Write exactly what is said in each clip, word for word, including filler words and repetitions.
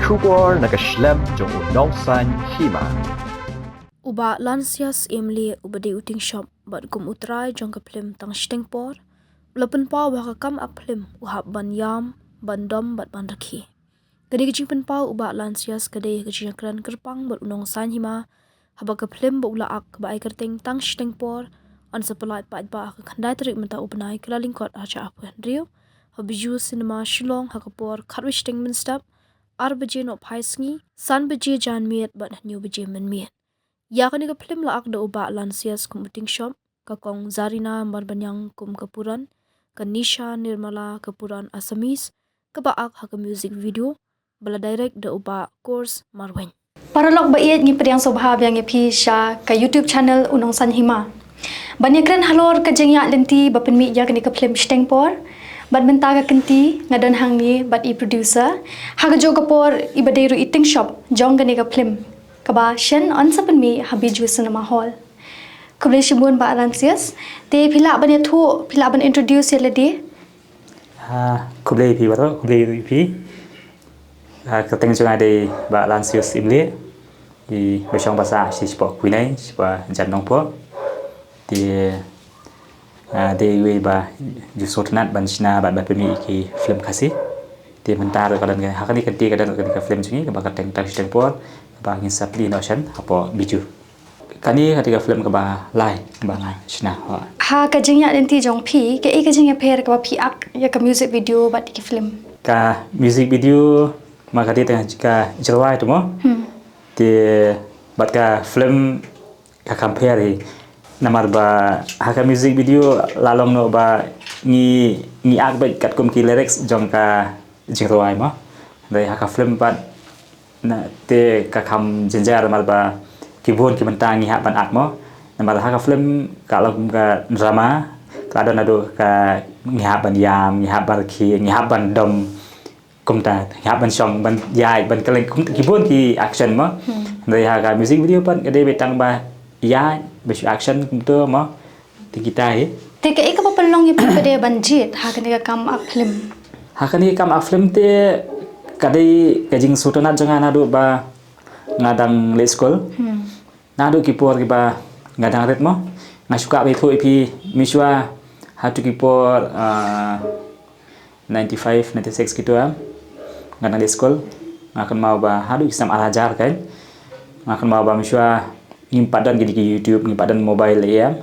Khubor na ka shlem jong u Nongsaiñ Hima. U Bah Lansias Imlieh uba dei u tingshop bad kum u trai jong ka phlim Tang Shiteng Por, u la pynpaw ba ha ka kam ak phlim u hap ban ïam, ban dom bad ban rakhe. Kane ka jingpynpaw u Bah Lansias ka dei ha ka jingïakren kyrpang bad u Nongsaiñ Hima haba ka phlim ba u la ak kaba ai kyrteng Tang Shiteng Por yn sa pynlait paidbah ha ka khyndai tarik mynta u bnai, ka la lyngkot ha Jaiñtia Arphew Hynriew ha Bijou Cinema Shillong ha ka por khatwei shiteng mynstep, ar baje nohphai sngi, san baje janmiet bad hynñiew baje mynmiet. Ïa kane ka phlim la ak da u Bah Lansias kum u tingshop, ka Kong Zarina Marbaniang kum ka Puran, ka Nisha Nirmala ka Puran Assamese, kaba ak ha ka music video ba la direct da u Bah Kors Marwein. Paralok ba ïeit, ngi pdiang sngewbha biang ïa phi sha ka YouTube channel U Nongsaiñ Hima. Ban ïakren halor ka jingïaid lynti ba pynmih ïa kane ka phlim Shiteng Por, bad mynta ka kynti nga don hangne bad i producer, ha kajuh ka por iba dei ruh i tingshop jong kane ka phlim, kaba shen yn sa pynmih ha Bijou Cinema Hall. Khublei shibun Bah Lansias. Te phi lah ban ïathuh, phi lah ban introduce ïa lade? Ah, khublei phi baroh, khublei phi. Ah, kyrteng jong nga dei Bah Lansias Imlieh. Iba shong basa shi shapoh Kwinei, shapoh Jan Nongpoh. Te, ah, dei iwei ba ju sngewtynnat ban shna bad ban pynmih ki phlim Khasi. Te mynta ruh ka don ka, ha kane ka kynti ka don ka phlim jong ngi kaba kyrteng Tang Shiteng Por, kaba ngin sa plie noh shen hapoh Bijou. Kane ka dei ka phlim kaba lai ba nga shna. Ha ka jingïaid lynti jong phi, kaei ka jingïapher kaba phi ak ïa ka music video bad ki phlim? Ka music video ma ka dei tang ka jingrwai tu mo. Hmm. Te bad ka phlim ka kham pher hi. Namar ba ha ka music video la long noh ba ngi, ngi ak beit katkum ki lyrics jong ka jingrwai mo. Dei ha ka phlim pat na te ka kham jynjar namar ba ki bun ki bynta ngi hap ban ak mo. Namar ha ka phlim ka long ka drama, ka don naduh ka ngi hap ban ïam, ngi hap ban rakhe, ngi hap ban dom, kumta, ngi hap ban shong, ban ïaid, ban kylleng, kum ki bun ki action mo. Hmm. Dei ha ka music video pat ka dei beit tang ba ïaid, ba shu action kumto mo. Te kita hi. Te kaei kaba pynlong ïa phi ba dei ban jied ha kane ka kam ak phlim? Ha kane ka kam ak phlim te ka dei ka jingsngewtynnat jong nga naduh ba nga dang leit skul. Hmm. Naduh ki por kiba nga dang rit mo, nga shu kwah ban ïathuh ïa phi, mynshuwa ha tu ki por, ah, ninety-five, ninety-six kitu em, nga dang leit skul. Nga kynmaw ba haduh ki snem ar hajar kan, nga kynmaw ba mynshuwa ngim pat don kine ki YouTube, ngim pat don mobile em.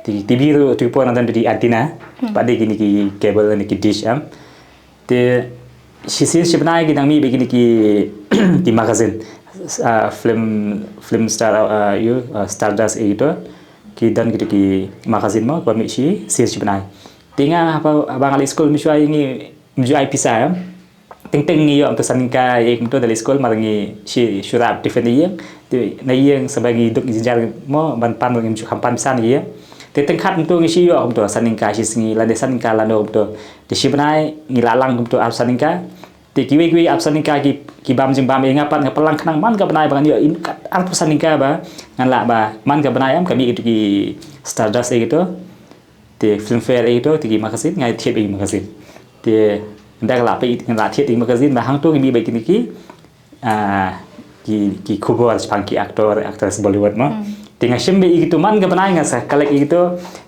Te ki TV ruh tu ki por nga don dei antenna, hmm, pat dei kine ki cable ne ki dish em. Te shisien shi bnai ki dang mih beit kine ki, ki magazine, ah, film, film star, ah, ïa, ah, Stardust ïa kito. Ki don kito ki magazine mo, kiba mih shisien shi bnai. Te nga haba, haba nga leit skul mynshuwa ïa ngi, ym ju ai pisa em. Teng teng ngi ïoh kumto san tyngka ïa kumto da leit skul, mar ngi shu, shu rah tiffin na ïing. Te na ïing sa ba ngi duk jynjar mo, ban pan, ngim ju kham pan pisa na ïing. Te teng khat kumto ngi shu ïoh kumto san tyngka shi sngi, lane san tyngka lano kumto. Te shi bnai ngi la lang kumto arphew san tyngka. Te kiwei kiwei arphew san tyngka ki, ki bam jingbam ïa nga pat, nga pynlang khnang man ka bnai ba ngan ïoh arphew san tyngka ba ngan lah ba man ka bnai em ka mih kito ki Stardust ïa kito. Te Filmfare ïa kito, te ki magazine, nga thied ïa ki magazine. Te nga la peit, nga la thied ïa ki magazine ba hangto ki mih beit kine ki, ah, ki, ki khubor shaphang ki actor, actress Bollywood mo. Hmm. Te nga shim beit ïa kito man ka bnai, nga sa collect ïa kito.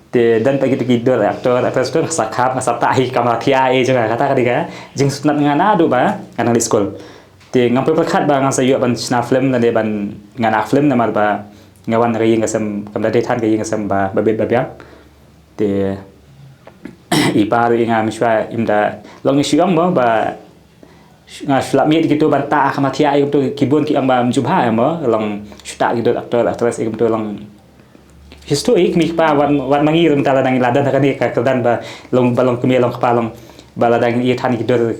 Te don pat kito ki dur actor, actress tu nga sa khap, nga sa tah ha ki kamra thiah ïa jong nga, kata ka dei ka jingsngewtynnat nga naduh ba nga dang leit skul. Te ngam poi pyrkhat ba nga sa ïoh ban shna film lane ban ngan ak film namar ba nga wan na ka ïing ka sem, kam da dei than ka ïing ka sem ba, ba bit ba biang. Te i pa ruh ïa nga mynshuwa im da long shu ong mo ba nga shu lap miet kito ban tah ha ka mathiah ïa kumto, ki bun ki ong ba ym ju bha mo, long shu tah ki dur actor actress ïa kumto long history. Kmie ki kpa wat, wat ma ngi ruh mynta lada ngi la don ha kane ka kyrdan ba long, ba long kmie long kpa long ba lada ngi ïa than ki dur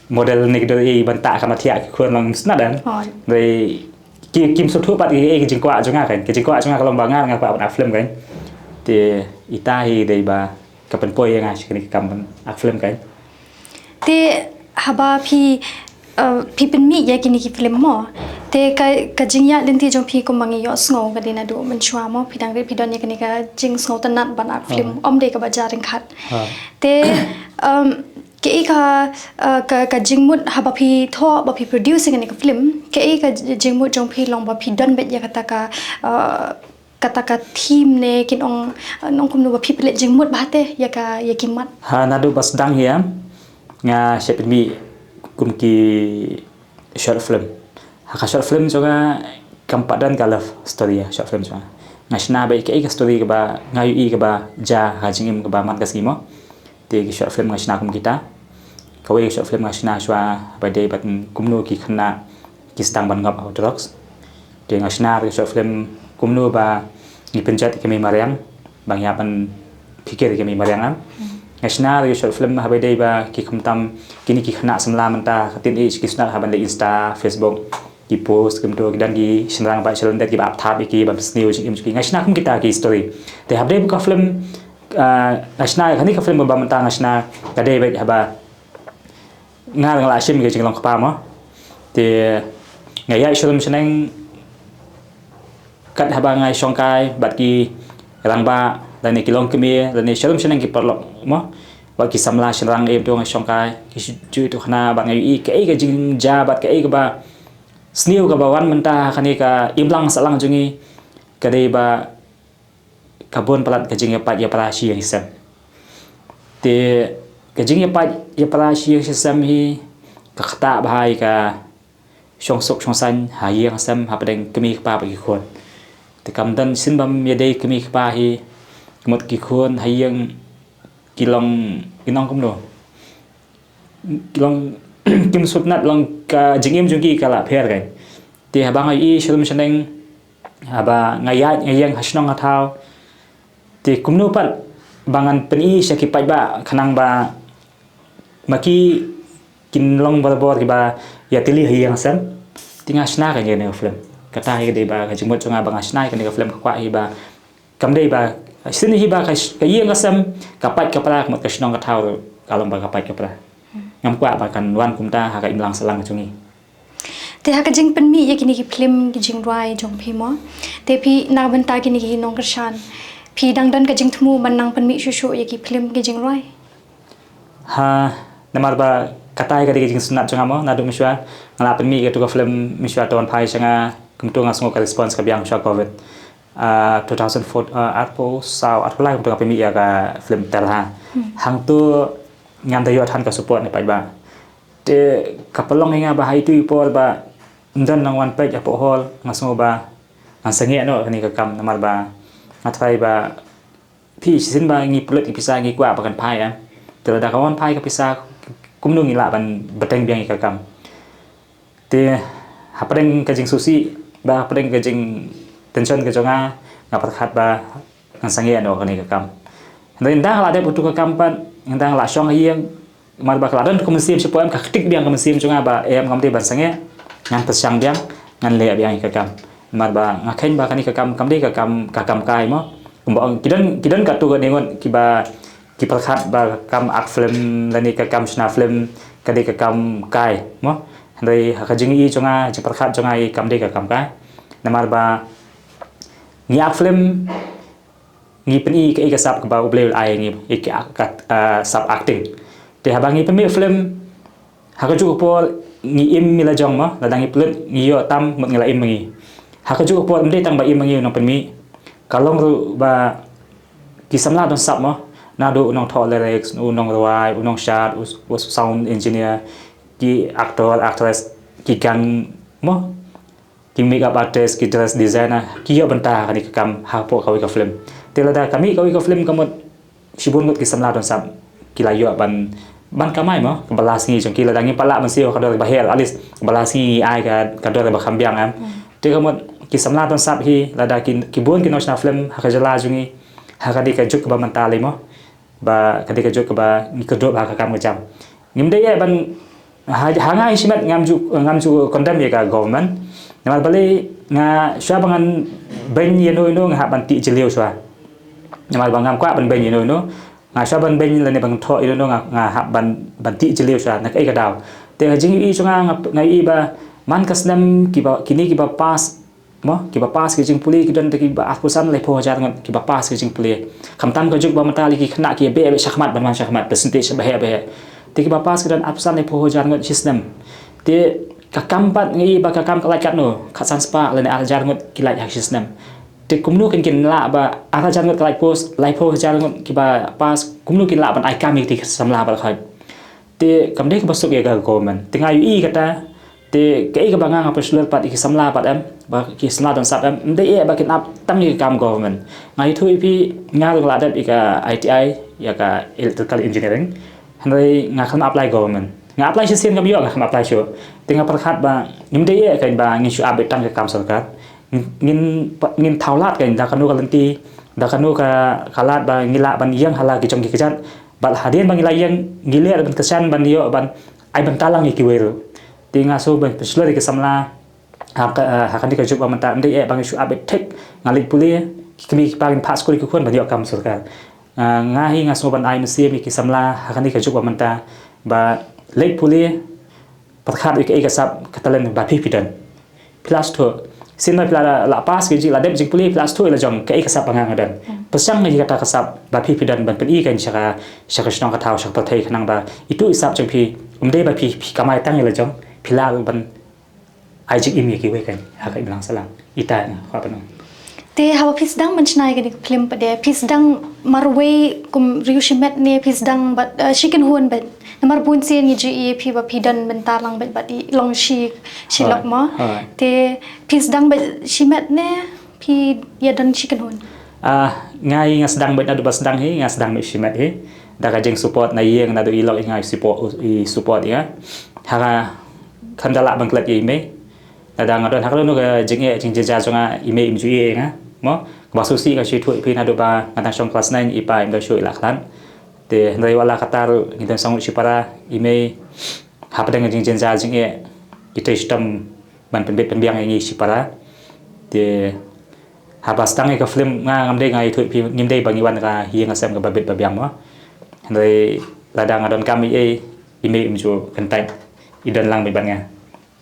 model ne ki dur ïa ban tah ha ka mathiah ki khun long sngewtynnat em. Hooid. Dei ki, kim sngewthuh pat ïa ki jingkwah jong nga kan. Ki jingkwah jong nga ka long ba nga, nga kwah ban ak film kan. Te ita hi dei ba ka pynpoi ïa nga sha kane ka kam ban ak film kan. Te haba phi, eh, phi pynmih ïa kine ki film mo, te ka, ka jingïaid lynti jong phi kumba ngi ïohsngew ka dei naduh mynshuwa mo, phi dang rit phi don ïa kane ka jingsngewtynnat ban ak film. Ha. Ym dei kaba jia ryngkat. Ha. Te, em, Kaei ka, uh, ka, ka jingmut haba phi thoh, ba phi produce ïa kane ka film, kaei ka jingmut jong phi long ba phi don beit ïa kata ka, uh, kata ka theme ne kin ong, uh, nongkumno ba phi pynleit jingmut bha te ïa ka, ïa ki mat? Ha, naduh ba sdang hi ïa nga shait pynmih kum ki short film. Ha ka short film jong nga kam pat don ka love story ïa short film jong nga. Nga shna beit kaei ka story kaba nga ïohi kaba jia ha jingim kaba man ka sngi mo. Te ki short film nga shna kum kita. Kawei ka short film nga shna shuwa ba dei bad kumno ki khynnah ki sdang ban ngop ha drugs. Te nga shna ka short film kumno ba ngi pynjot ïa ka mei mariang, ba ngi hap ban pyrkhat ïa ka mei mariang. Nga shna ka short film haba dei ba ki khamtam kine ki khynnah samla mynta ka ktien age ki sngewtynnat hap ban leit Insta, Facebook, ki post kumto, ki don ki shynrang ba shalyndet kiba ap thap ïa ki ban pynsniew jingim jong ki. Nga shna kum kita ki story. Te haba dei ka film, ah, nga shna kane ka film ba mynta nga shna ka dei beit haba nga nga la shim ka jinglong kpa mo. Te nga ïaid shlem shneng kat haba nga ïashongkai bad ki rangbah lane ki longkmie lane shlem shneng ki paralok mo. Bad ki samla shynrang em to nga shongkai ki shu ju tu khana bad nga ïohi kaei ka jingjia bad kaei kaba sniew kaba wan mynta ha kane ka imlang sahlang jong ngi ka dei ba ka bun palat ka jingïapait ïapra shi ïing shi sem. Te ka jingïapait ïapra shi ïing shi sem hi ka ktah bha ïa ka shongsuk shongsaiñ ha ïing ha sem hapdeng kmie kpa bad ki khun. Te kam don shisien bym ïadei kmie kpa hi, ka mut ki khun ha ïing ki long, ki long kumno, ki long kim sngewtynnat, long ka jingim jong ki ka la pher kai. Te haba nga ïohi shlem shneng, haba nga ïaid nga ïeng ha shnong ha thaw, te kumno pat ba ngan pyni sha ki paidbah khnang ba ma ki kin long barabor kiba ïatylli ha ïing ha sem. Te nga shna kane ka film. Kata hi ka dei ba ka jingmut jong nga ba nga shna kane ka film, ka kwah hi ba kam dei ba shisien hi ba ka sh-, ka ïing ka sem ka pait ka pra, ka mut ka shnong ka thaw ka long ba ka pait ka pra. Ngam kwah ba kan wan kumta ha ka imlang sahlang jong ngi. Te ha ka jingpynmih ïa kine ki film ki jingrwai jong phi mo, te phi na ka bynta kine ki nongkyrshan, phi dang don ka jingthmu ban nang pynmih shuh shuh ïa ki film ki jingrwai? Ha, namar ba kata hi ka dei ka jingsngewtynnat jong nga mo, naduh mynshuwa nga la pynmih ïa katu ka film mynshuwa, to wan phai sha nga, kumto nga sngew ka response ka biang mynshuwa covid. Ah, two thousand four, ah, arphew saw, arphew lai kumto nga pynmih ïa ka film Terha. Hangto ngam da ïoh than ka support na paidbah. Te ka pynlong ïa nga ba ha itu i por ba ym don nongwan peit hapoh hall, nga sngew ba ngan sangeh noh kane ka kam, namar ba nga tharai ba phi, shisien ba ngi pynlut ïa ka pisa ngi kwah ba kan phai, eh. Te lada ka wan phai ka pisa, kumno ngi lah ban bteng biang ïa ka kam. Te hapdeng ka jingsngewsih bad hapdeng ka jingtension ka jong nga, nga pyrkhat ba ngan sangeh noh kane ka kam. Hynrei ynda nga la dep katu ka kam pat, ynda nga la shong ha ïing, namar ba ka la don ka mynsiem shapoh, em, ka ktik biang ka mynsiem jong nga ba em, ngam dei ban sangeh, ngan pyrshang biang, ngan leh biang ïa ka kam. Namar ba nga kheiñ ba kane ka kam kam dei ka kam, ka kam kai mo. Kumba ong, ki don, ki don katto katne ngut kiba ki pyrkhat ba ka kam act film lane ka kam shna film ka dei ka kam kai mo. Hynrei ha ka jingïohi jong nga, jingpyrkhat jong nga, kam dei ka kam kai. Namar ba ngi act film, ngi pyni kaei ka sap kaba U Blei u la ai ngi, ïa ka, ka, ah, sap acting. Te haba ngi pynmih film, ha kajuh ka por ngi im ïa la jong mo, lada ngi pynlut ngi ïoh tam mut ngi la im ma ngi. Ha kajuh ka por ym dei tang ba im ma ngi u nongpynmih, ka long ruh ba ki samla don sap mo, naduh u nongthoh lyrics, u nongrwai, u nongshad, u, u sound engineer, ki actor, actress, ki gang mo, ki makeup artist, ki dress designer, ki ïoh bynta ha kane ka kam hapoh kawei ka film. Te lada ka mih kawei ka film ka mut shibun ngut ki samla don sap ki la ïoh ban, ban kamai mo, kaba la sngi jong ki, lada ngim pat lah ban siew ha ka dor ba heh, at least kaba la sngi ngi ai ka, ka dor ba kham biang, em. Te ka mut ki samla don sap hi, lada ki, ki bun ki nongshna film ha ka jylla jong ngi, ha ka dei ka juk kaba mynta lei mo. Ba ka dei ka juk kaba ngi kyrduh bha ha ka kam ka jam. Ngim dei ïa ban, ha, ha nga hi shimet ngam ju, ngam ju condemn ïa ka government. Namar balei, nga shuwa ba ngan beiñ ïano ïano nga hap ban tih jylliew shuwa. Namar ba ngam kwah ban beiñ ïano ïano. Nga shuwa ban beiñ lane ban thoh ïano ïano nga, nga hap ban, ban tih jylliew shuwa na kaei ka daw. Te ha jingïohi jong nga, nga, nga ïohi ba man ka snem kiba, kine kiba pass mo, kiba pass ki jingpule ki don tang kiba arphew san laiphew hajar ngut kiba pass ki jingpule. Khamtam ka juk ba mynta lei ki khynnah ki ïa beh beh shakhmat, ban wan shakhmat, percentage ba heh ba heh. Te kiba pass ki don arphew san, laiphew hajar ngut shi snem. Te ka kam pat ngi ba ka kam ka lait katno, khatsan spah lane ar hajar ngut ki lait ha shi snem. Te kumno kin kin lah ba ar hajar ngut ka lait post, laiphew hajar ngut kiba pass, kumno kin lah ban ai kam ïa ki samla ba la khot. Te kam dei kaba suk ïa ka government. Te nga ïohi kata, te kaei kaba nga nga pyrshah pat ïa ki samla pat em, ba ki samla don sap em, ym dei eh ba kin ap tang ïa ka kam government. Nga ïathuh ïa phi, nga ruh nga la dep ïa ka I T I, ïa ka electrical engineering. Hynrei nga khlem apply government. Nga apply shisien kam ïoh, nga khlem apply shuh. Te nga pyrkhat ba ngim dei eh kan ba ngin shu ap beit tang ka kam sorkar. Ngin, ngin, ngin thaw lad kan da kano ka lynti, da kano ka, ka lad ba ngi lah ban ïeng ha la ki jong ki kjat. Bad hadien ba ngi la ïeng, ngi leh ban kyrshan ban ïoh ban ai bynta lang ïa kiwei ruh. Te nga sngew ban pynshlur ïa ki samla ha ka, ha kane ka juk ba mynta, ym dei eh ba ngi shu ap beit thik, nga leit pule, ki kmie ki kpa ngin phah skul, ki khun ban ïoh kam sorkar. Ah, nga hi nga sngew ban ai mynsiem ïa ki samla ha kane ka juk ba mynta, ba leit pule, pyrkhat ïa kaei ka sap, ka talent ba phi phi don. Phi la sngewthuh. Sien ma phi la, la pass ka jing, la dep jingpule, phi la sngewthuh ïa la jong kaei ka sap ba nga nga don. Pyrshang ïa kata ka sap ba phi phi don ban pyni kan sha ka, sha ka shnong ka thaw, sha ka pyrthei, khnang ba ïa uto i sap jong phi, ym dei ba phi phi kamai tang ïa la jong, phi lah ban ai jingim ïa kiwei kan ha ka imlang sahlang. Ita nga kwah ban ong. Te haba phi sdang ban shna ïa kane ka film pat de, phi sdang marwei kum riew shimet ne phi sdang bad, eh, shi kynhun bad? Namar bun sien ngi ju ïohi phi ba phi don bynta lang bad, bad i long shi, shi lok mo. Hooid. Te phi sdang bad shimet ne phi ïa don shi kynhun? Ah, nga hi nga sdang bad, naduh ba sdang hi nga sdang bad shimet hi. Da ka jingsupport na ïing, naduh i lok i nga i support, i support ïa nga. Ha nga khlem da lah ban klet ïa i mei. Lada nga don ha kano kano ka jingeh jingjynjar jong nga, i mei im ju ïeh ïa nga mo. Kaba sngewsih nga shu ïathuh ïa phi, naduh ba nga dang shong klas nine, i pa im da shu ïa la khlad. Te hynrei wat la katta ruh ngi don sawdong shipara, i mei hapdeng ka jingjynjar jingeh i trei shitom ban pynbit pynbiang ïa ngi shipara. Te haba sdang ïa ka film nga, ngam dei nga ïathuh ïa phi, ngim dei ba ngi wan ka ïing ka sem kaba bit ba biang mo. Hynrei lada nga donkam ei ei, i mei im ju kyntait, i don lang bad nga.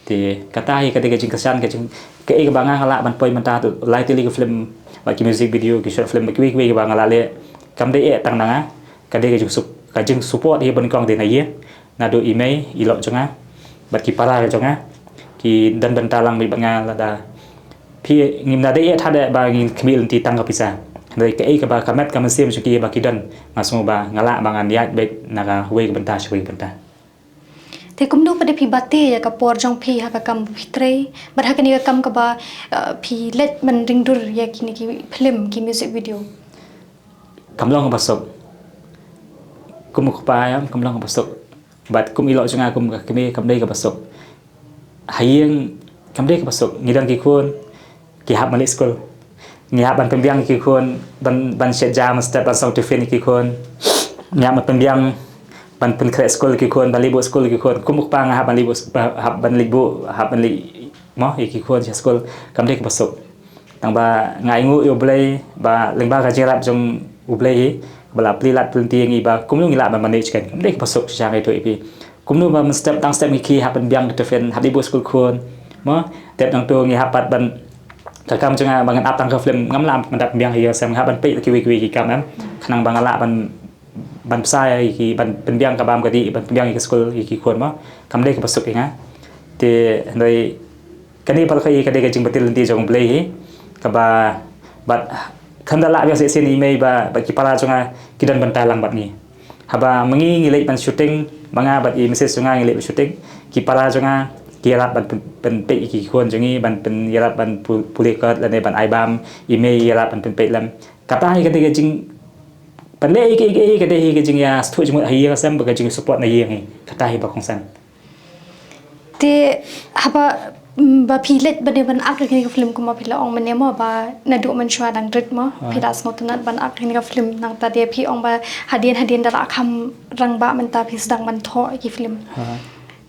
Te kata hi ka dei ka jingkyrshan, ka jing, kaei kaba nga nga lah ban poi mynta haduh lai tylli ka film, bad ki music video, ki short film, bad kiwei kiwei kiba nga lah leh. Kam dei eh tang na nga, ka dei ka jingsup-, ka jingsupport hi ba nyngkong dei na ïing, naduh i mei i lok jong nga bad ki para ka jong nga, ki don bynta lang bad nga. Lada phi, ngim da dei eh tad eh ba ngin khmih lynti tang ka pisa. Hynrei kaei kaba ka met ka mynsiem jong ki ba ki don, nga sngew ba nga lah ba ngan ïaid beit na kawei ka bynta sha kawei ka bynta. Te kumno pat de phi bate ïa ka por jong phi ha ka kam ba phi trei bad ha kane ka kam kaba, eh, phi leit ban ring dur ïa kine ki film, ki music video? Kam long kaba suk. Kum u kpa ïa nga, kam long kaba suk. Bad kum i lok jong nga, kum ka kmie, kam dei kaba suk. Ha ïing kam dei kaba suk, ngi don ki khun, ki hap ban leit skul. Ngi hap ban pynbiang ïa ki khun, ban, ban shet ja mynstep, ban song tiffin ïa ki khun. Ngi hap ban pynbiang, ban pynkhreh skul ïa ki khun, ban leit buh skul ïa ki khun. Kum u kpa nga hap ban leit buh, hap ban leit buh, hap ban leit mo ïa ki khun sha skul. Kam dei kaba suk. Tang ba nga ainguh ïa U Blei ba lyngba ka jingïarap jong U Blei hi, ba la plie lad plie lynti ïa ngi ba kumno ngi lah ban manage kan. Kam dei kaba suk shisha, nga ïathuh ïa phi. Kumno ba mynstep dang step ngi ki hap ban biang ka tiffin, hap leit buh skul khun. Mo, dep nangto ngi hap pat ban, ka kam jong nga ba ngan ap tang ka film, ngam lah ban da pynbiang ïa ka sem, nga hap ban peit ïa kiwei kiwei ki kam em. Khnang ba nga lah ban, ban bsa ïa ki, ban pynbiang ka bam ka dih, ban pynbiang ïa ka skul ïa ki khun mo. Kam dei kaba suk ïa nga. Te hynrei kane baroh hi ka dei ka jingbatai lynti jong U Blei hi. Kaba, bad khlem da lah biang shisien, i mei bad, bad ki para jong nga ki don bynta lang bad ngi. Haba ma ngi ngi leit ban shooting, ma nga bad i Missus jong nga ngi leit ban shooting, ki para jong nga ki ïarap ban pyn-, pynpeit ïa ki khun jong ngi, ban pyn-, ïarap ban pu-, pule kot lane ban ai bam, i mei ïarap ban pynpeit lem. Kata hi ka dei ka jing, ban leh ïa kiei kiei ka dei hi ka jingïasngewthuh jingmut ha ïing ha sem bad ka jingsupport na ïing hi. Kata hi ba kongsan. Te haba, mm, ba phi leit ban, ban act ïa kane ka film, kumba phi la ong mynne mo ba naduh mynshuwa dang rit mo, phi la sngewtynnat ban act ïa kane ka film, nangta de phi ong ba hadien hadien da la kham rangbah mynta phi sdang ban thoh ïa ki film.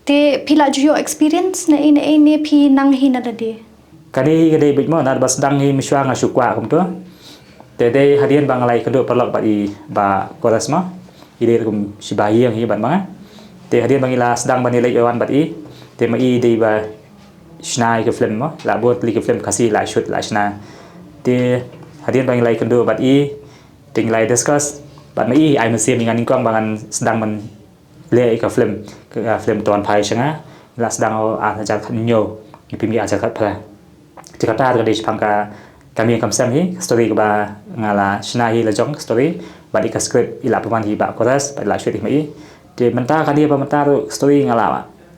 Te phi la ju ïoh experience ne ei ne ei ne phi nang hi na lade? Ka dei hi ka dei beit mo, naduh ba sdang hi mynshuwa nga shu kwah kumto. Te dei hadien ba nga la ïakynduh paralok bad i Bah Kores mo. I dei ruh kum shi bah ïing hi bad ma nga. Te hadien ba ngi la sdang ban ïaleit wan bad i, te ma i dei ba shna ïa ka film mo, la bun tylli ki film Khasi la shoot la shna. Te hadien ba ngi la ïakynduh bad i, te ngi la discuss bad ma i, ai mynsiem ïa nga nyngkong ba ngan sdang ban leh ïa ka film, ka film Tuan Phai Shanga, la sdang ha ar hajar khathynñiew, ngi pynmih ar hajar khatphra. Te kata ka dei shaphang ka kam ïing kam sem hi, ka story kaba nga la shna hi la jong ka story, bad ïa ka script i la pynwan hi Bah Kores, bad i la shoot hi ma i. Te mynta kane ba mynta ruh ka story nga la,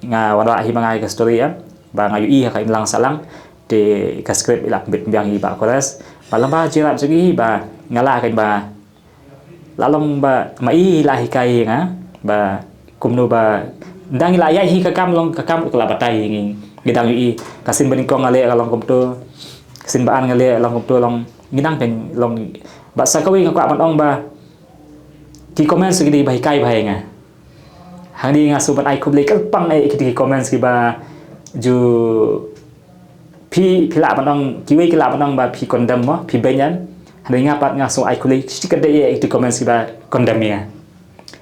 nga wanrah hi ma nga ïa ka story, em, ba nga ïohi ha ka imlang sahlang, te ka script i la pynbit pynbiang hi Bah Kores. Bad lyngba jingïarap jong i ba nga lah keiñ ba la long ba ma i la hikai ïa nga ba kumno ba dang i la ïaid hi ka kam long ka kam ka la batai ïa ngi. Ngi dang ïohi ka sien ba nyngkong nga leh ka long kumto, ka sien ba ar nga leh long kumto, long ngi dang keiñ long. Bad sa kawei nga kwah ban ong ba ki comments ki dei ba hikai bha ïa nga. Hangne nga shu ban ai khublei kyrpang ïa kito ki comments kiba ju phi, phi lah ban ong, kiwei ki lah ban ong ba phi condemn mo, phi beiñ em. Hynrei nga pat nga shu ai khublei shi katta ïa kito comments kiba condemn ïa nga.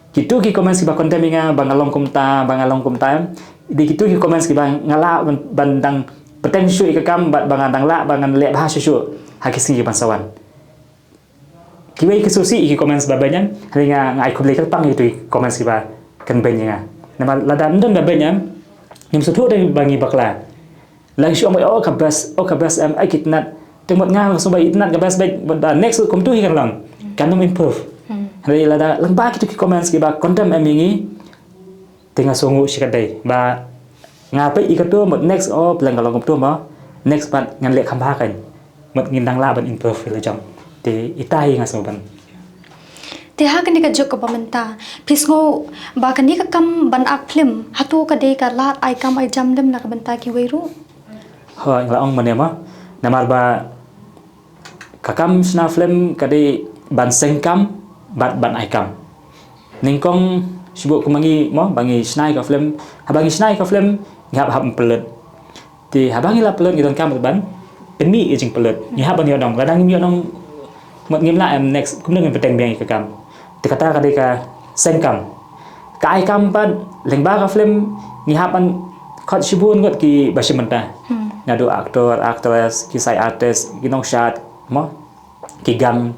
Kito ki comments kiba condemn ïa nga ba nga long kumta, ba nga long kumta em. Dei kito ki comments kiba nga lah ban, ban dang bteng shuh ïa ka kam, bad ba nga dang lah ba ngan leh bha shuh shuh ha ki sngi kiban sa wan. Kiwei ki shu sih ki comments ba beiñ em, hynrei nga, nga ai khublei kyrpang ïa kito ki comments kiba kren beiñ ïa nga. Namar lada ym don ba beiñ em, ngim sngewthuh de ba ngi bakla. Lada ngi shu ong ba, oh ka best, oh ka best em, ai ki itynnad. Te mut nga nga shu ba itynnad ka best beit, mut ba next kumto hi kan long. Kan ym improve. Hmm. Hynrei lada lyngba kito ki comments kiba condemn em ïa ngi, te nga sngewnguh shikatdei ba nga peit ïa kato, mut next, oh pleng ka long kumto mo, next pat ngan leh kham bha keiñ. Mut ngin dang lah ban improve ïa la jong. Te ita hi nga sngew ban. Te ha kane ka juk kaba mynta, phi sngew ba kane ka kam ban ak phlim, hato ka dei ka lad ai kam ai jam lem na ka bynta kiwei ruh? Hooid, nga la ong mane mo. Namar ba ka kam shna film ka dei ban seng kam bad ban ai kam. Nyngkong shu buh kum ma ngi mo, ba ngi shna ïa ka film, haba ngi shna ïa ka film ngi hap hap pynlut. Te haba ngi la pynlut ngi donkam ban pynmih ïa jingpynlut. Ngi hap ban ïoh nong, lada ngim ïoh nong mut ngim lah em next kumno ngin bteng biang ïa ka kam. Te kata ka dei ka seng kam. Ka ai kam pat lyngba ka film ngi hap ban khot shibun ngut kiba shim bynta. Hmm. Naduh actor, actress, ki side artist, ki nongshad mo, ki gang,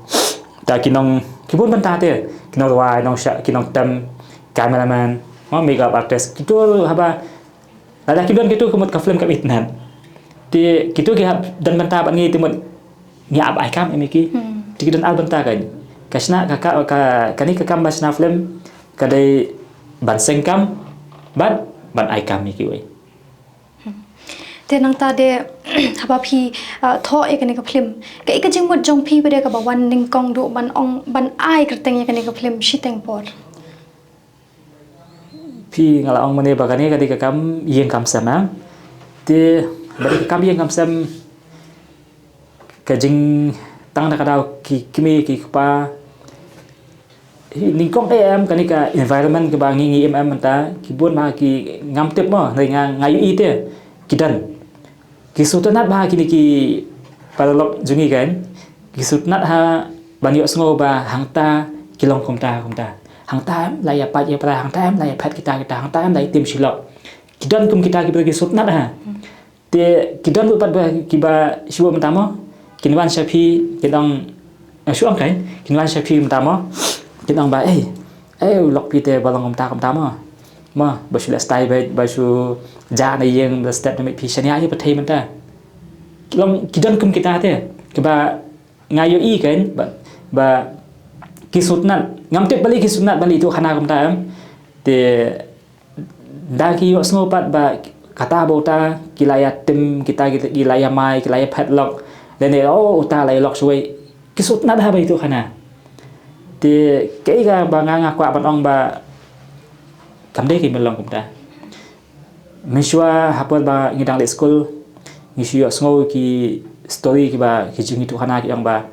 ta ki nong, ki bun bynta te, ki nongrwai, nongshad, ki nongtem, cameraman mo, makeup artist. Kito haba lada kim don kito ka mut ka film kam itynnad. Te kito ki hap don bynta bad ngi, te mut ngi hap ai kam em ïa ki. Hmm. Te ki don ar bynta keiñ. Ka shna ka, ka, ka, kane ka kam ba shna film ka dei ban seng kam bad ban ai kam ïa kiwei. Hmm. Te nangta de haba phi, ah, thoh ïa kane ka film, kaei ka jingmut jong phi ba dei kaba wan nyngkong duh ban ong ban ai kyrteng ïa kane ka film shiteng por? Phi, nga la ong mane ba kane ka dei ka kam ïing kam sem, eh. Te ba dei ka kam ïing kam sem, ka jing, tang da ka daw ki kmie ki kpa. Hi, nyngkong eh em kane ka environment kaba ngi ngi im em mynta, ki bun ma ki ngam tip mo, hynrei nga, nga ïohi te ki don. Ki sngewtynnat bha kine ki paralok jong ngi keiñ. Ki sngewtynnat ha ban ïohsngew ba hangta ki long kumta kumta. Hangta em la ïa pait ïa pra, hangta em la ïa phet kita kita, hangta em la ïa tim shi lok. Ki don kum kita ki briew ki sngewtynnat ha. Te ki don ruh pat ba kiba shu mynta mo, kin wan sha phi, kin ong, eh, shu ong keiñ, kin wan sha phi mynta mo, kin ong ba, eh, eh, u lok phi te ba long kumta kumta mo. Mo, ba shu leh style beit, ba shu jah na ïing, ba step na miet phi, shaniah ïa pyrthei mynta. Ki long, ki don kum kita te, kiba nga ïohi keiñ, ba, ba ki sngewtynnat, ngam tip balei ki sngewtynnat ban leit ïathuh khana kumta em. Te da ki ïohsngew pat ba kata ba uta ki la ïa tim, kita ki, ki la ïa mai, ki la ïa phet lok. Lane, oh, uta la ïa lok shawei. Ki sngewtynnat ha ba ïathuh khana. Te kaei kaba nga, nga kwah ban ong ba kam dei ka mut long kumta. Mynshuwa ha por ba ngi dang leit skul, ngi shu ïohsngew ki story kiba ki jingïathuh khana ki ong ba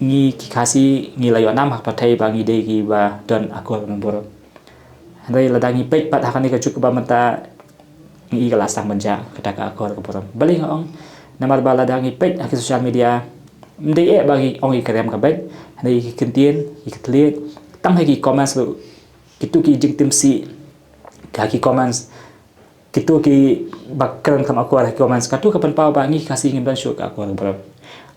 ngi ki Khasi ngi la ïoh nam ha ka pyrthei ba ngi dei kiba don akor bad burom. Hynrei lada ngi peit pat ha kane ka juk kaba mynta, ngi i ka la sdang ban jah kata ka akor ka burom. Balei nga ong? Namar ba lada ngi peit ha ki social media, ym dei eh ba ngi ong ïa ka rem ka beit, hynrei ïa ki kyntien, ïa ki thylliej, tang ha ki comments ruh, kito ki jingtim sih ha ki comments, kito kiba kren kam akor ha ki comments, kato ka pynpaw ba ngi Khasi ngim don shuh ka akor ka burom.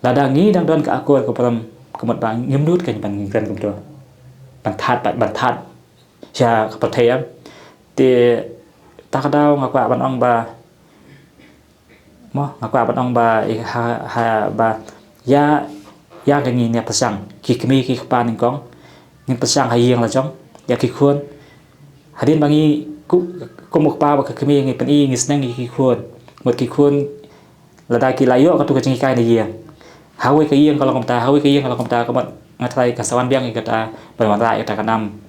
Lada ngi dang don ka akor ka burom, ka mut ba ngim nud keiñ ban ngi kren kumto. Ban thad pat, ban thad sha ka pyrthei, em. Te ta ka daw nga kwah ban ong ba, mo, nga kwah ban ong ba, i ha, ha, ba, ïa, ïa ka ngi ne pyrshang, ki kmie ki kpa nyngkong, ngin pyrshang ha ïing la jong, ïa ki khun. Hadien ba ngi ku-, kum u kpa bad ka kmie ngi pyni ngi sneng ïa ki khun. Mut ki khun, lada ki la ïoh katu ka jinghikai na ïing. Hawei ka ïing ka long kumta, hawei ka ïing ka long kumta, ka mut nga trai ka sa wan biang ïa kata, ban wanrah ïa kata ka nam.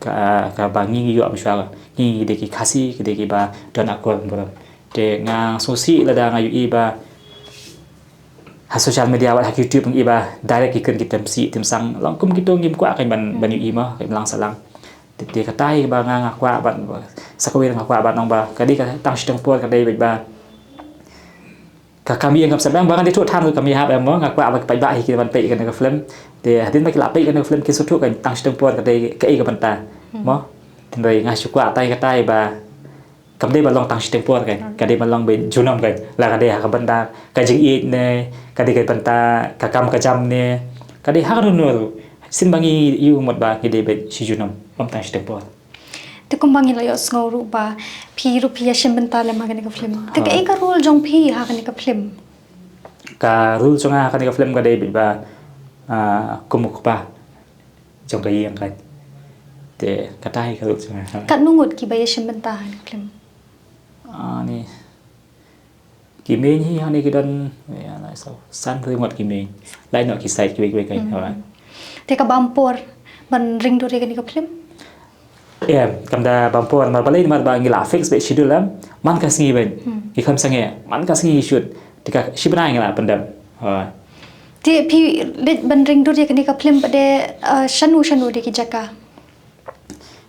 Ka, ka ba ngi ngi ïoh mynshuwa, ngi ngi dei ki Khasi, ki dei ki ba don akor burom. Te nga sngewsih lada nga ïohi ba ha social media wat ha YouTube ngi ba direct ki kren ki tem sih tem sang. Long kum kito ngim kwah kan ban, ban ïohi mo, kan lang salang. Te, te kata hi ba nga, nga kwah ban, sa kawei nga kwah ban ong ba ka dei ka tang shiteng por ka dei ba ka kam ïing kam sem, ba ngan dei thuh than ka kam ïing hap, em, mo, nga kwah ba ki paidbah hi ki ban peit kane ka film. Te hadien ba ki la peit kane ka film ki sngewthuh ka tang shiteng por ka dei kaei ka bynta, mo. Te nga shu kwah tai ka tai ba kam dei ba long tang shiteng por ka, ka dei ba long ba junom ka, la ka dei ha ka bynta ka jingïeit ne, ka dei ka bynta ka kam ka jam ne, ka dei ha ka dohnud ruh. Sien ba ngi ïoh mut ba ngi dei ba shi junom, ym tang shiteng por. Te kumba ngi la ïohsngew ruh ba phi ruh phi ïashim bynta lem ha kane ka film. Te kaei ka role jong phi ha kane ka film? Ka role jong nga ha kane ka film ka dei ba, ah, kum u kpa jong ka ïing ka. Te kata hi ka role jong nga. Katno ngut kiba ïashim bynta ha kane ka film? Ah, ni. Ki mei hi hangne ki don, ïa, lai saw, san hynriew ngut ki mei. Lai noh ki side kiwei kiwei kai, alright. Te ka bam por ban ring dur ïa kane ka film? Em, kam da bam por, namar balei, namar ba ngi la fix beit schedule, em. Man ka sngi beit. Ngi kham sangeh, man ka sngi shoot. Te ka shi bnai ngi la pyndep. Alright. Te phi leit ban ring dur ïa kane ka film pat de, eh, shano shano de ki jaka?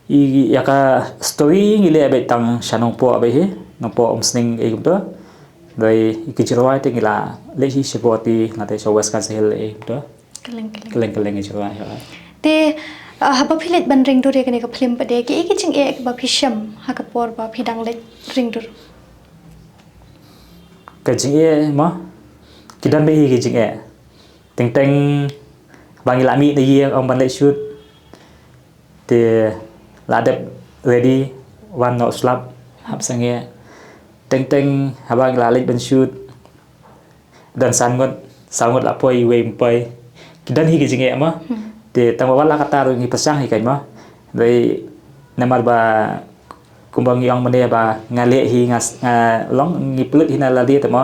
I, ïa ka story ngi leh beit tang sha Nongpoh beit hi, Nongpoh, Umsning, ei kumto. Dei i ki jingrwai te ngi la leit hi sha Guwahati, nangta sha West Khasi Hills, ei kumto. Kylleng kylleng. Kylleng kylleng i jingrwai, ha. Te, ah, haba phi leit ban ring dur ïa kane ka film pat de, kiei ki jingeh kiba phi shem ha ka por ba phi dang leit ring dur? Ka jingeh mo, ki don beit hi ki jingeh. Teng teng ba ngi la mih na ïing ong ban leit shoot. Te la dep ready, wan noh slap, hap sangeh. Teng teng haba ngi la leit ban shoot, don san ngut, saw ngut la poi, iwei ym poi. Ki don hi ki jingeh mo. Te tang ba wat la katta ruh ngi pyrshang hi kein mo. Dei namar ba kumba ngi ong mynne ba nga leh hi nga s-, nga long ngi pynlut hi na lade te mo.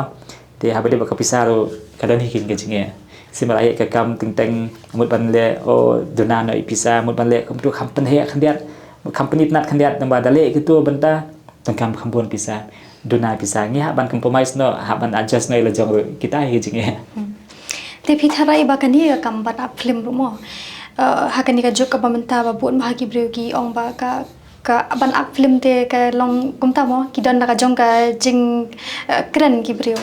Te haba dei ba ka pisa ruh ka don hi kine ki jingeh. Shisha ba la ïaid ka kam teng teng mut ban leh, o, duna noh i pisa, mut ban leh kumto kham pynheh khyndiat. Kham pynitynnad khyndiat namar da leh kito bynta tang kham, kham bun pisa. Duna pisa ngi hap ban compromise noh, hap ban adjust noh ïa la jong ruh. Kita hi ki jingeh. Te phi tharai ba kane ka kam ban ak film ruh mo, eh, ha kane ka juk kaba mynta ba bun ba ha ki briew ki ong ba ka, ka ban ak film te ka long kumta mo, ki don da ka jong ka jing, eh, kren ki briew.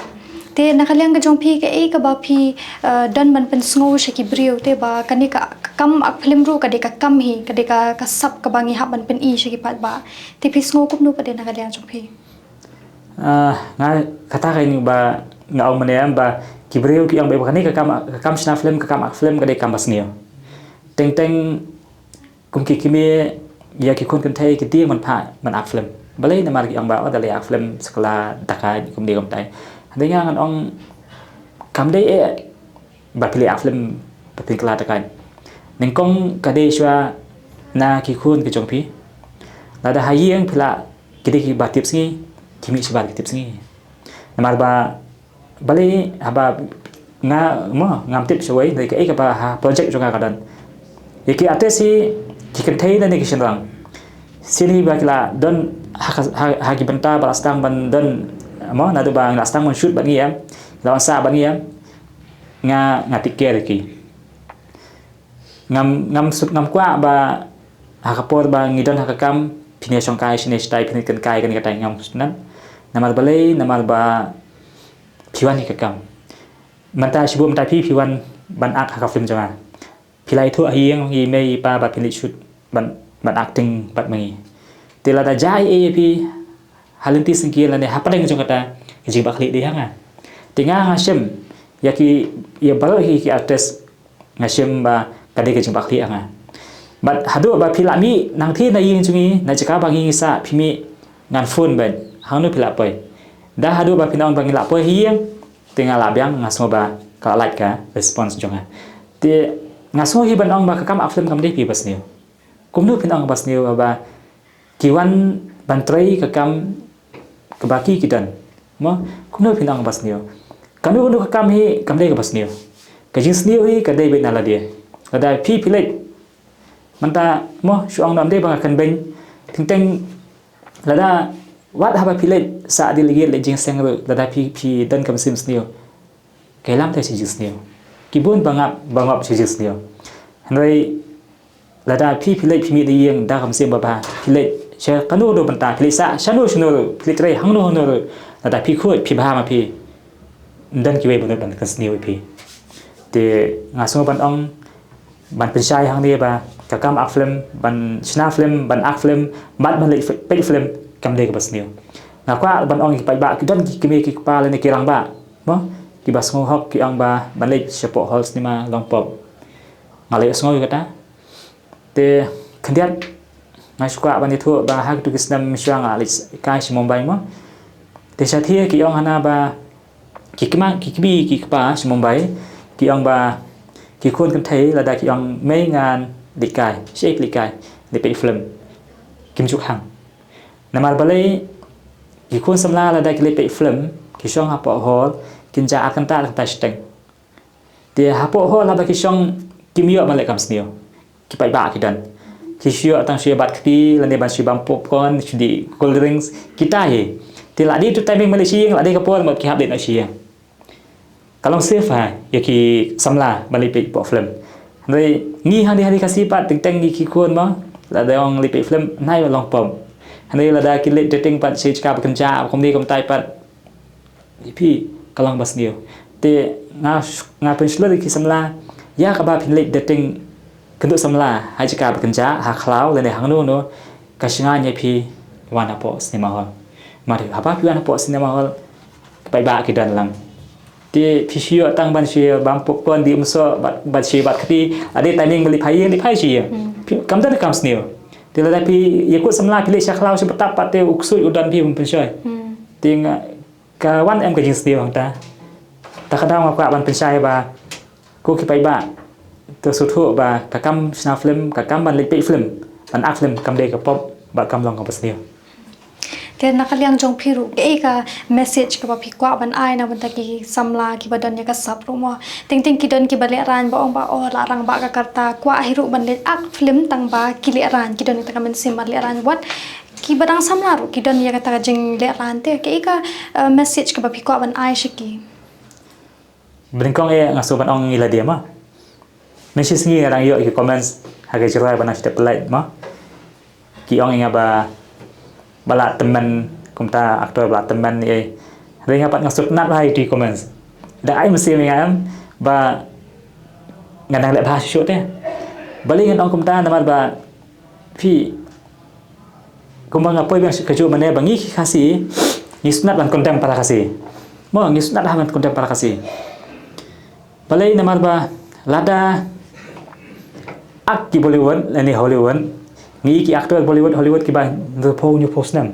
Te na ka liang ka jong phi kaei kaba phi, eh, don ban pynsngew sha ki briew te ba kane ka, ka kam ak film ruh ka dei ka kam hi, ka dei ka, ka sap kaba ngi hap ban pyni sha ki paidbah. Te phi sngew kumno pat de na ka liang jong phi? Ah, nga kata ka ïing ba nga ong mynne ba ki briew ki ong ba kane ka kam, ka kam shna film, ka kam ak film ka dei kam ba sniew. Teng teng kum ki kmie ïa ki khun kynthei ki tieng ban phah ban ak film. Balei namar ki ong ba, o, da leh ak film sa kylla dakaid kumne kumtai. Hynrei nga ngan ong kam dei eh ba phi leh ak film ba phin kylla dakaid. Nyngkong ka dei shuwa na ki khun ki jong phi. Lada ha ïing phi lah ki dei kiba tip sngi, ki mih shabar ki tip sngi. Namar ba balei haba nga mo ngam tip shawei, dei kaei kaba ha project jong nga ka don. Ïa ki artist hi ki kynthei lane ki shynrang. Shisha ba ki la don ha ka, ha, ha ki bynta ba la sdang ban don mo, naduh ba ngi la sdang ban shoot bad ngi, em. La wan sah bad ngi, em. Nga, nga take care ïa ki. Ngam, ngam suk, ngam kwah ba ha ka por ba ngi don ha ka kam phin ïa shongkai shane shatai, phin ïa kynkai kane katai, ngam sngewtynnat. Namar balei, namar ba phi wan ïa ka kam. Mynta shibun mynta phi, phi wan ban ak ha ka film jong nga. Phi la ïathuh ha ïing i mei i pa ba phin leit shoot ban, ban acting bad ma ngi. Te lada jia ei ei ïa phi ha lynti syngkien lane hapdeng jong kata, ka jingbakla dei ha nga. Te nga, nga shem ïa ki, ïa baroh ki, ki artist, nga shem ba ka dei ka jingbakla ha nga. Bad haduh ba phi lah mih nangthie na ïing jong ngi, na jaka ba ngi sah, phi mih, ngan phone beit hangno phi lah poi. Da haduh ba phin ong ba ngi lah poi ha ïing, te nga lah biang, nga sngew ba ka lah lait ka response jong nga. Te nga sngew hi ban ong ba ka kam act film kam dei phi ba sniew. Kumno phin ong ba sniew ba ki wan ban trei ka kam kaba ki ki don. Mo, kumno phin ong ba sniew. Kano kano ka kam hi kam dei kaba sniew. Ka jingsniew hi ka dei beit na lade. Lada phi phi leit, mynta mo, shu ong, ym dei ba nga kynbeiñ. Teng teng lada wat haba phi leit sah, dei leit leit jingseng ruh, lada phi phi don ka mynsiem sniew, ka ïalam te sha jingsniew. Ki bun ba ngap, ba ngap sha jingsniew. Hynrei lada phi phi leit, phi mih da ïing da ka mynsiem babha, phi leit sha kano kano bynta, phi leit sah shano shano ruh, phi leit trei hangno hangno ruh, lada phi khuid phi bha ma phi, ym don kiwei ba nud ban kynsniew ïa phi. Te nga sngew ban ong, ban pynshai hangne ba ka kam act film, ban shna film, ban act film, bad ban leit peit film, kam dei kaba sniew. Nga kwah ban ong ïa ki paidbah, ki don ki kmie ki kpa lane ki rangbah, mo, kiba sngewhok, ki ong ba ban leit shapoh hall cinema long pop. Nga leh sngew ïa kata. Te khyndiat nga shu kwah ban ïathuh ba ha kitu ki snem mynshuwa nga leit kai sha Mumbai, mo. Te shatei ki ong hana ba ki kma, ki kmie ki kpa sha Mumbai, ki ong ba ki khun kynthei lada ki ong, mei ngan leit kai, shaei phi leit kai? Leit peit film. Kim ju khang. Namar balei? Ki khun samla lada ki leit peit film, ki shong hapoh hall, kin jah ar kynta ar kynta shiteng. Te hapoh hall haba ki shong, kim ïoh ban leh kam sniew. Ki paidbah ki don, ki shu ïoh tang shu ïa bat kti lane ban shu bam popcorn, shu dih cold drinks, kita hi. Te la dei tu timing ban leit sha ïing, la dei ka por, mut ki hap leit noh sha ïing. Ka long safe ha ïa ki samla ban leit peit pop film. Hynrei ngi hangne ha ri Khasi pat, teng teng ngi ki khun, mo, lada ong leit peit film, nai long pop. Hynrei lada ki leit dating pat sha jaka ba kynjah, kumne kumtai pat, ïa phi ka long ba sniew. Te nga, nga pynshlur ïa ki samla, ïa kaba phin leit dating kynduh samla ha jaka ba kynjah, ha khlaw lane hangno hangno, ka shngaiñ ïa phi wan hapoh cinema hall. Namar haba phi wan hapoh cinema hall, ki paidbah ki don lang. Te phi shu ïoh tang ban shu bam popcorn, dih umsoh, bad, bad shu bat kti, la dei timing ban leit phai ïing, leit phai sha ïing. Phi, kam don kam sniew. Te lada phi ïakut samla, phi leit sha khlaw sha btap pat, te u ksuid u don, phi bym pynshoi. Te nga, ka wan em ka jingsniew hangta. Ta ka daw nga kwah ban pynshai ba ko ki paidbah, to sngewthuh ba ka kam shna film, ka kam ban leit peit film, ban act film, kam dei ka pop bad kam long kaba sniew. Te na ka liang jong phi ruh, kaei ka message kaba phi kwah ban ai na bynta ki samla kiba don ïa ka sap ruh, mo? Teng teng ki don kiba lehraiñ ba ong ba, oh, la rangbah ka karta, kwah hi ruh ban leit act film tang ba ki lehraiñ, ki don ïa ka mynsiem ban lehraiñ, wat kiba dang samla ruh ki don ïa kata ka jinglehraiñ. Te kaei ka, eh, message kaba phi kwah ban ai sha ki? Banyngkong eh nga sngewbha ban ong ïa lade, mo. Mynshisngi nga dang ïoh ïa ki comments ha ka jingrwai ba nang shu dep pynlait, mo. Ki ong ïa nga ba, ba lah tymmen, kumta actor ba lah tymmen, eh. Hynrei nga pat nga sngewtynnat bha ïa ki comments. Da ai mynsiem ïa nga em ba nga dang leh bha shuh shuh te. Balei ngan ong kumta? Namar ba phi, kumba nga poi biang kajuh mynne ba ngi ki Khasi ngi sngewtynnat ban condemn para Khasi. Mo, ngi sngewtynnat ban condemn para Khasi. Balei? Namar ba lada act ki Bollywood lane Hollywood, ngi ki actor Bollywood, Hollywood kiba hynriewphew hynñiewphew snem.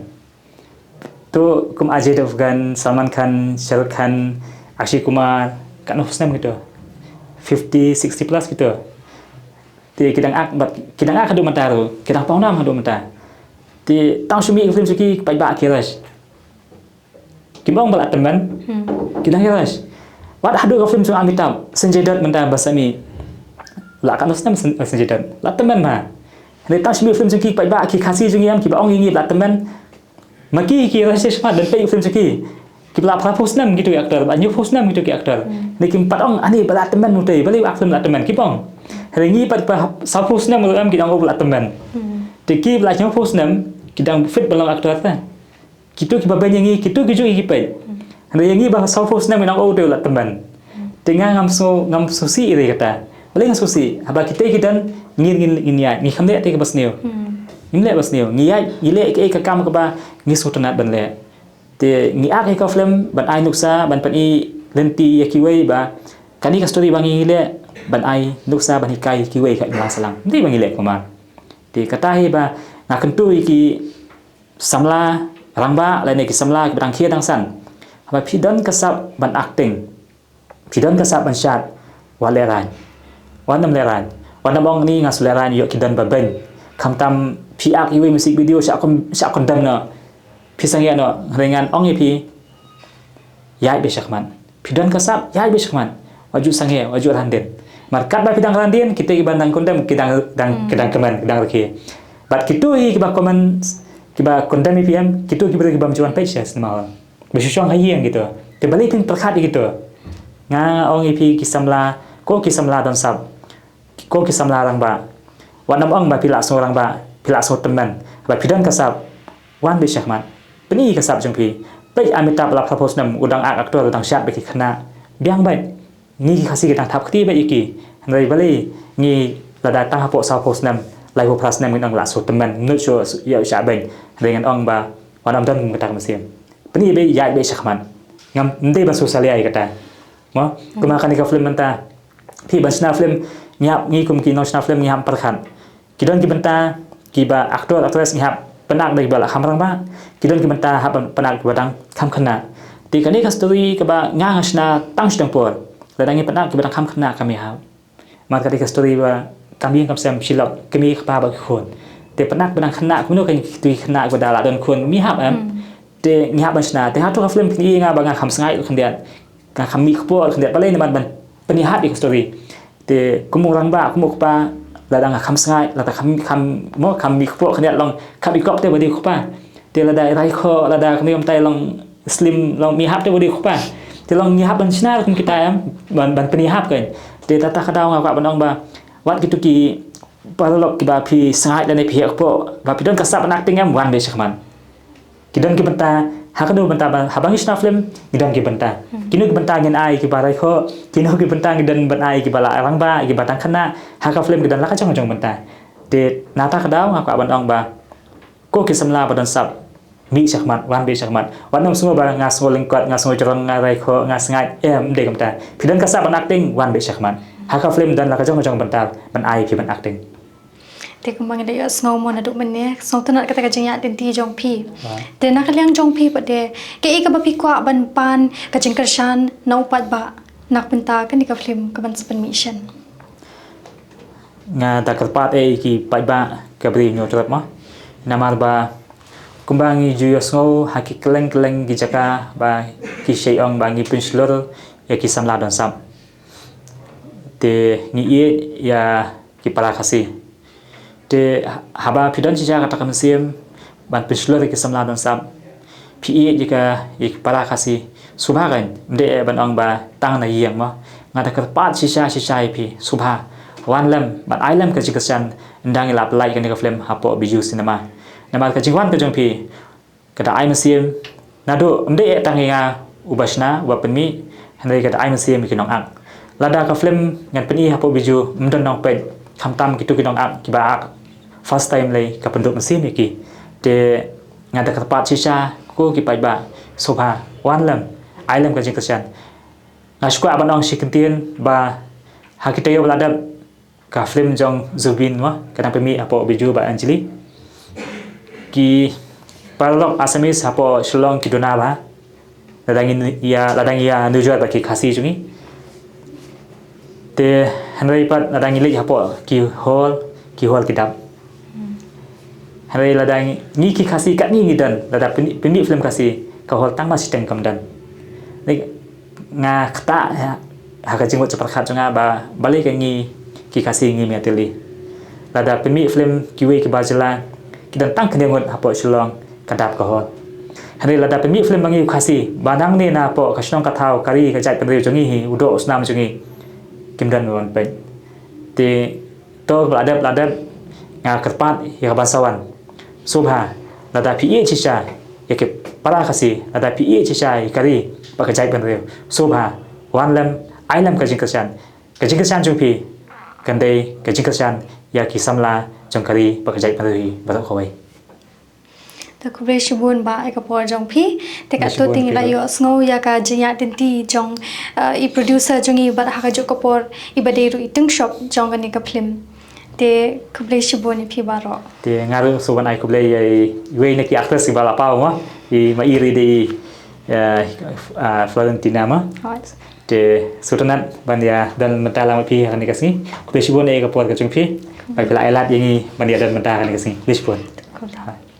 To kum Ajay Devgan, Salman Khan, Shah Rukh Khan, Akshay Kumar, katno snem kito? Fifty, sixty plus kito. Te ki dang act, bad ki dang act haduh mynta ruh, ki dang pawnam haduh mynta. Te tang shu mih ka film sha ki, paidbah ki rush. Kim ong ba lah tymmen, ki dang ki rush. Wat haduh ka film jong Amitabh, Sanjay Dutt mynta ba sa mih. Lah katno snem San-, Sanjay Dutt? Lah tymmen bha. Hynrei tang shu mih film jong ki, paidbah ki Khasi jong ngi em, kiba ong ïa ngi ba lah tymmen. Ma ki ki rush shakhmat ban peit film jong ki. Kiba lah phraphew snem kito ki actor, ba hynñiewphew snem kito ki actor. Hynrei kim pat ong ani ba lah tymmen utei, balei ba film lah tymmen, kim ong. Hynrei ngi pat ba sawphew snem ruh em ki dang ong ba lah tymmen. Te kiba lah hynñiewphew snem ki dang fit ban long actor te. Kito kiba beiñ ïa ngi, kito ki ju ïa ki peit. Hynrei ïa ngi ba sawphew snem ngi nang ong utei u lah tymmen. Te nga ngam sngewsih ïa kata. Balei ngam sngewsih? Haba kitei ki don, ngi ngin, ngin ïaid, ngi khlem leh te kaba sniew. Ngim leh ba sniew. Ngi ïaid, ngi leh kaei ka kam kaba ngi sngewtynnat ban leh. Te ngi act ïa ka film ban ai nuksa, ban pyni lynti ïa kiwei ba kane ka story ba ngi leh, ban ai nuksa, ban hikai ïa kiwei ka imlang sahlang. Ym dei ba ngi leh kumar. Te kata hi ba nga kyntu ïa ki samla rangbah lane ki samla kiba dang khie dang san. Haba phi don ka sap ban acting, phi don ka sap ban shad, wat lehraiñ. Wat nym lehraiñ. Wat nym ong ni nga shu lehraiñ ïoh ki don ba beiñ. Khamtam phi ak iwei i music video shah kon, shah kondem noh. Phi sangeh noh, hynrei ngan ong ïa phi, ïaid beit shakhmat. Phi don ka sap, ïaid beit shakhmat. Wat ju sangeh, wat ju ran dien. Namar katba phi dang ran dien, kita kiba dang kondem ki dang, dang, ki dang kmen, ki dang rkhie. Bad kito hi kiba comment, kiba kondem ïa phi em, kito kiba, kiba ym ju wan peit sha cinema hall. Ba shu shong ha ïing kito. Te balei phin pyrkhat ïa kito? Nga ong ïa phi ki samla, ko ki samla don sap, ko ki samla rangbah. Wat nym ong ba phi la sngew rangbah, phi la sngew tymmen. Ba phi don ka sap, wan beit shakhmat. Pyni ka sap jong phi. Peit Amitabh la phraphew snem u dang ak actor, u dang shad bad ki khynnah. Biang beit. Ngi ki Khasi ki dang thap kti beit ïa ki. Hynrei balei ngi lada tang hapoh sawphew snem, laiphew phra snem ngin ong la sngew tymmen, nud shuh ïa u shah beiñ. Hynrei ngan ong ba wat nym don kum kata ka mynsiem. Pyni beit, ïaid beit shakhmat. Ngam, ym dei ban sngewsalia ïa kata. Mo, kumba kane ka film mynta. Phi ban shna film, ngi hap, ngi kum ki nongshna film ngi hap pyrkhat. Ki don ki bynta kiba actor actress ngi hap pynak da kiba la kham rangbah. Ki don ki bynta hap pynak kiba dang kham khynnah. Te kane ka story kaba nga nga shna tang shiteng por. Lada ngi pynak kiba dang kham khynnah kam ïahap. Namar kane ka story ba kam ïing kam sem, shi lok, kmie kpa bad ki khun. Te pynak ba dang khynnah, kumno kane ki khynnah ba da la don khun, ym ïahap em. Te ngi hap ban shna, te hato ka film phin ïohi nga ba nga kham sngaid khyndiat. Nga kham mih kpoh khyndiat, balei? Namar ban pynïahap ïa ka story. Te kum u rangbah, kum u kpa, lada nga kham sngaid, lada kham, kham, mo, kham mih kpoh khyndiat, long kham i kop te ba dei u kpa. Te lada i raikhoh, lada kumne kumtai long slim, long ym ïahap te ba dei u kpa. Te long ngi hap ban shna ruh kum kita em, ban, ban pynïahap kan. Te kata ka daw nga kwah ban ong ba wat kito ki paralok kiba phi sngaid lane phi heh kpoh, ba phi don ka sap ban acting em, wan beit shakhmat. Ki don ki bynta, ha kano bynta ba, haba ngi shna film, ngi don ki bynta. Kino ki bynta ngin ai kiba raikhoh, kino ki bynta ngi don ban ai kiba la rangbah, kiba dang khynnah, ha ka film ki don la ka jong ka jong bynta. Te na kata ka daw nga kwah ban ong ba ko ki samla ba don sap, mih shakhmat, wan beit shakhmat. Wat nym sngew ba nga sngew lyngkot, nga sngew jrong, nga raikhoh, nga sngaid, em, ym dei kumta. Phi don ka sap ban acting, wan beit shakhmat. Ha ka film don la ka jong ka jong bynta ban ai phi ban acting. Te kumba ngi la ïohsngew mo naduh mynne, sngewtynnat kata ka jingïaid lynti jong phi. Te na ka liang jong phi pat de, kaei kaba phi kwah ban pan ka jingkyrshan na u paidbah na ka bynta kane ka film kaban sa pynmih shen? Nga da kyrpad ïa ki paidbah ka Bri Hynñiewtrep mo. Namar ba kumba ngi ju ïohsngew ha ki kylleng kylleng ki jaka ba ki shait ong ba ngi pynshlur ïa ki samla don sap. Te ngi ïeit ïa ki para Khasi. Te haba phi don shisha kata ka mynsiem ban pynshlur ïa ki samla don sap, phi ïeit ïa ka, ïa ki para Khasi, sngewbha kan, ym dei ban ong ba tang na ïing mo. Nga da kyrpad shisha shisha ïa phi, sngewbha wan lem, ban ai lem ka jingkyrshan, ynda ngi la pyllait kane ka film hapoh Bijou Cinema. Namar ka jingwan ka jong phi ka da ai mynsiem, naduh ym dei tang ïa nga uba shna, uba pynmih, hynrei ka da ai mynsiem ïa ki nongak. Lada ka film ngan pyni hapoh Bijou, ym don nongpeit, khamtam kito ki nongak kiba ak first time lei, ka pynduh mynsiem ïa ki. Te nga da kyrpad shisha ko ki paidbah, sngewbha wan lem, ai lem ka jingkyrshan. Nga shu kwah ban ong shi kyntien ba ha ki taïew ba la dep, ka film jong Zubeen mo, ka dang pynmih hapoh Bijou bad Anjali. Ki paralok Assamese hapoh Shillong ki duna bha. Lada ngi ïa, lada ngi ïa nujor bad ki Khasi jong ngi. Te hynrei pat lada ngi leit hapoh ki hall, ki hall ki dap. Hynrei lada ngi, ngi ki Khasi katne ngi don, lada pynmih, pynmih film Khasi, ka hall tang ma shiteng kam don. Nga ktah ha ka jingmut jingpyrkhat jong nga ba balei ka ngi ki Khasi ngim ïatylli. Lada pynmih film kiwei ki bar jylla, ki don tang khyndai ngut hapoh Shillong ka dap ka hall. Hynrei lada pynmih film ba ngi u Khasi, ba nangne na hapoh ka shnong ka thaw ka ri ka jaitbynriew jong ngi hi, u doh u snam jong ngi, kim don ban peit. Te to ba la dep, la dep, nga kyrpad ïa ka ban sa wan. Sngewbha, lada phi ïeit shisha ïa ki para Khasi, lada phi ïeit shisha ïa ka ri bad ka jaitbynriew, sngewbha wan lem, ai lem ka jingkyrshan. Ka jingkyrshan jong phi kan dei ka jingkyrshan ïa ki samla jong ka ri bad ka jaitbynriew hi baroh kawei. Te khublei shibun bah ïa ka por jong phi. Te katto te ngi la ïohsngew ïa ka jingïaid lynti jong, eh, i producer jong ngi bad ha kajuh ka por iba dei ruh i tyngshop jong kane ka film. Te khublei shibun ïa phi baroh. Te nga ruh sngewbha ban ai khublei ïa iwei na ki actress kiba la paw mo. I ma i ri dei, eh, ah, Florentina mo. Hooid. Te sngewtynnat ban ïa don bynta lang bad phi ha kane ka sngi. Khublei shibun ïa ka por ka jong phi. Ba phi la ai lad ïa ngi ban ïa don bynta ha kane ka sngi. Khublei shibun. Khublei.